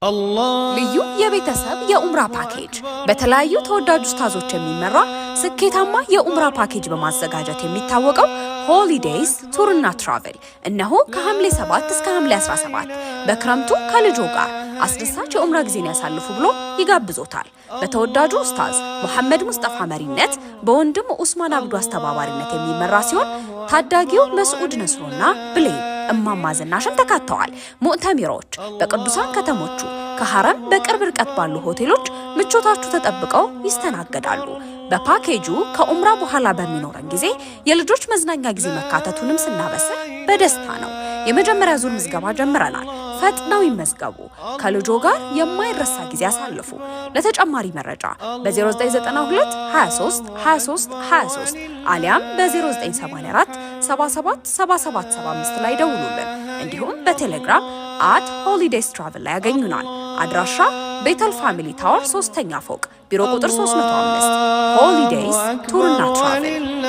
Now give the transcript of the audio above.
ልዩ የቤተሰብ የኡምራ ፓኬጅ። በተለያዩ ተወዳጅ ኡስታዞች የሚመራ ስኬታማ የኡምራ ፓኬጅ በማዘጋጀት የሚታወቀው Holidays Tour ና Travel እነሆ ከሐምሌ 7 እስከ ሐምሌ 17 በክረምቱ ከልጆ ጋር አስደሳች የኡምራ ጊዜን ያሳልፉ ብሎ ይጋብዞታል። በተወዳጁ ኡስታዝ መሐመድ ሙስጠፋ መሪነት፣ በወንድም ኡስማን አብዱ አስተባባሪነት የሚመራ ሲሆን ታዳጊው መስዑድ ነስሮና ብሌን እማማ ዝናሽም ተካተዋል። ሙዕተሚሮች በቅዱሳን ከተሞቹ ከሐረም በቅርብ ርቀት ባሉ ሆቴሎች ምቾታችሁ ተጠብቀው ይስተናገዳሉ። በፓኬጁ ከኡምራ በኋላ በሚኖረን ጊዜ የልጆች መዝናኛ ጊዜ መካተቱንም ስናበስር በደስታ ነው። የመጀመሪያ ዙር ምዝገባ ጀምረናል። ፈጥነው ይመዝገቡ። ከልጆ ጋር የማይረሳ ጊዜ ያሳልፉ። ለተጨማሪ መረጃ በ0992 23 23 23 አሊያም በ0984 77 77 75 ላይ ደውሉልን። እንዲሁም በቴሌግራም @HolidaysTravel ላይ ያገኙናል። አድራሻ ቤተል Family Tower ሶስተኛ ፎቅ፣ ቢሮ ቁጥር 305። Holidays Tour ና Travel።